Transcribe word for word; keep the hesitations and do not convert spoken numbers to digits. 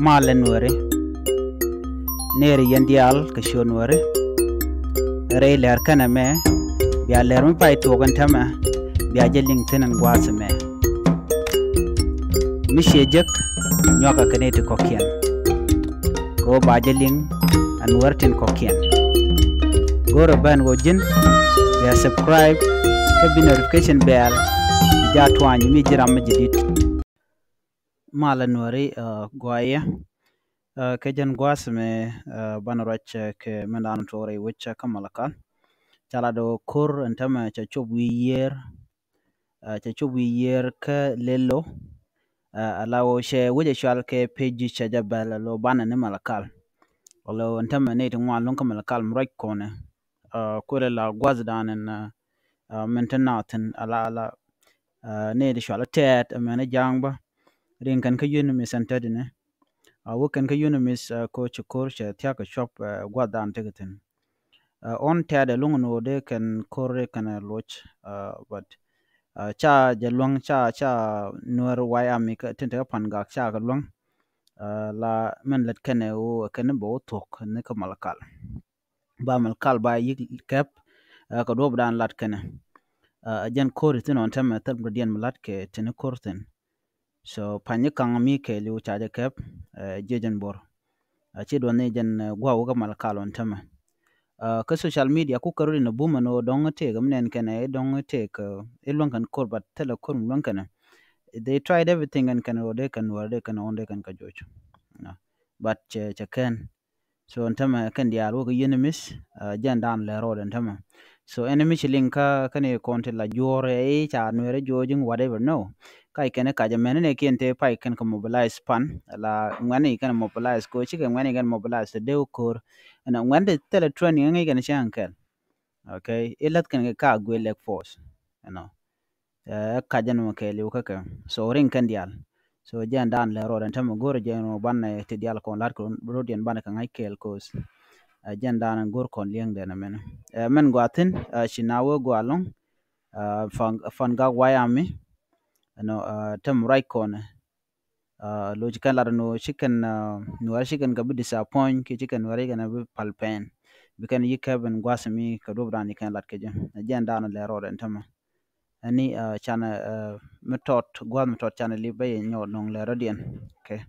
Malɛ Nuääri, neeri yɛn diaal kɛ ciöt Nuääri. Rɛy lɛr kɛnɛ mɛ, bia lɛr mi pay tuɔɔk ɛn täämɛ, bia jɛ liŋ thi̱n ɛn gua̱a̱th ɛmɛ. Mi ciɛ jek, nyuakɛ kɛ nɛy ti kɔ̱kiɛn. Kɛ ɣöö ba jɛ liŋ ɛ Nuäär tin kɔ̱kiɛn. Go̱rɛ ben ɣöö ji̱n bia subscribe kä bi notification bell bi jaa tuany mi ji̱ ram mi jɛ di̱t. Malɛ Nuääri, gɔaaɛ yɛ kɛ jɛn gua̱a̱th ɛmɛ. Banɛ ruac kɛ min da̱a̱n tuɔɔk rɛy wec kä Malakal. Ca lat ɣöö ko̱r ɛn täämɛ cɛ cop wi̱i̱ yiëër, cɛ cop wi̱i̱ yiëër kä Lelo. Ala ɣöö cɛ wec ɛ cɔal kɛ page cɛ jɛ bɛl alo banɛ ni Malakal. Alo ɛn täämɛ nɛy ti ŋuan luäŋ kä Malakal mi ruac kɔnɛ. Kuëlɛ la gua̱thdan ɛn min te naath thi̱n ala ala nɛy ti cɔal tɛɛt ɛmɛn ja̱a̱ŋ bä. Riŋ kɛn kä yio̱n mi cɛn tɛt inɛ. Wä kɛn kä yio̱n mi ko̱ ci ko̱r cɛ thia̱k kɛ cuɔp gua̱thdan tekɛ thi̱n. Ɣän tɛ̈dɛ luŋ ni ɣöö dee kɛn ko̱r dee kɛn loc, but ca jɛ luäŋ ca ca Nuäär White Army tin te kä Pangak ca kɛ luäŋ. La min lät kɛnɛ ɣöö kɛn bɛ wä thuɔ̱k ni kä Malakal. Ba Malakal ba yi̱k kɛp kɛ duɔ̱ɔ̱pdan lat kɛnɛ. Ɛ jɛn ko̱r thi̱n ɣän täämɛ thil mi dɔ̱diɛn mi lat kɛ tini ko̱r thi̱n. So pa̱ny ka̱ŋ mi kɛɛliw ca jɛ kɛp jiɛc ɛn Bor. Ci duɔth ni jɛn gua̱a̱k wä kä Malakal ɣän täämɛ. Kä social media kukɛ rut in a bum ɛn ɣöö dɔ̱ŋ tëëk mi nɛn kɛnɛ i̱ dɔ̱ŋ tëëk i̱ luäŋ kɛn ko̱r, but thilɛ ko̱r mi luäŋ kɛnɛ. They tried everything ɛn kɛn ɣöö dee kɛn wär dee kɛn ɣän dee kɛn kä joc. But cɛ cɛ kɛn. So ɛn täämɛ kɛn diaal wä kɛ yio̱n mi̱th jɛn da̱a̱n lɛ road ɛn täämɛ. So ɛn mi ci liŋ kä kɛn i̱ kɔn ti la juɔ̱ɔ̱r i̱ ca Nuäär i̱ joc ji̱ whatever, no. Kac kɛn i̱ kac ɛmɛn inɛ kiɛn te pay kɛn kɛ mobilize pan la ŋuɛ̈ni kɛn mobilize ko cikɛ ŋuɛ̈ni kɛn mobilize te dee wä ko̱r. Ɛn ŋuɛ̈n te thilɛ training ŋi̱i̱c kɛn cäŋ kɛl. Okay, i̱ läth kɛn kɛ ka guic lɛk force. Ɛnɔ. Ɛ kac ɛn mɔ kɛɛliw kä kɛ. So riŋ kɛn diaal. So jɛn da̱a̱n lɛ road ɛn täämɛ go̱r jɛn mɔ banɛ ti diaal kɔn la̱t kɛ road yɛn banɛ kɛ ŋa̱c kɛɛl ko̱th. Ɛ jɛn da̱a̱n go̱r kɔn liɛŋdɛn ɛmɛn. Ɛ mɛn gɔaa thi̱n ci na wee gɔaa lo̱ŋ. Pangak White Army. Ɛnɔ täämɛ ruac kɔnɛ. Lo ci kɛn lat ɛn ɣöö ci kɛn Nuäär ci kɛn kɛ bi disappoint kiɛ ci kɛn Nuäär ci kɛn bi pal pɛn. Bi kɛn yi̱ kɛp ɛn gua̱a̱th mi kɛ duɔ̱pdan ci kɛn lat kɛ jɛ. Ɛ jɛn da̱a̱n lɛ road ɛn täämɛ. Ɛni canɛ mi tɔt gua̱a̱th mi tɔt canɛ lip bä yɛ nyɔɔt nɔŋ lɛ road yɛn. Okay.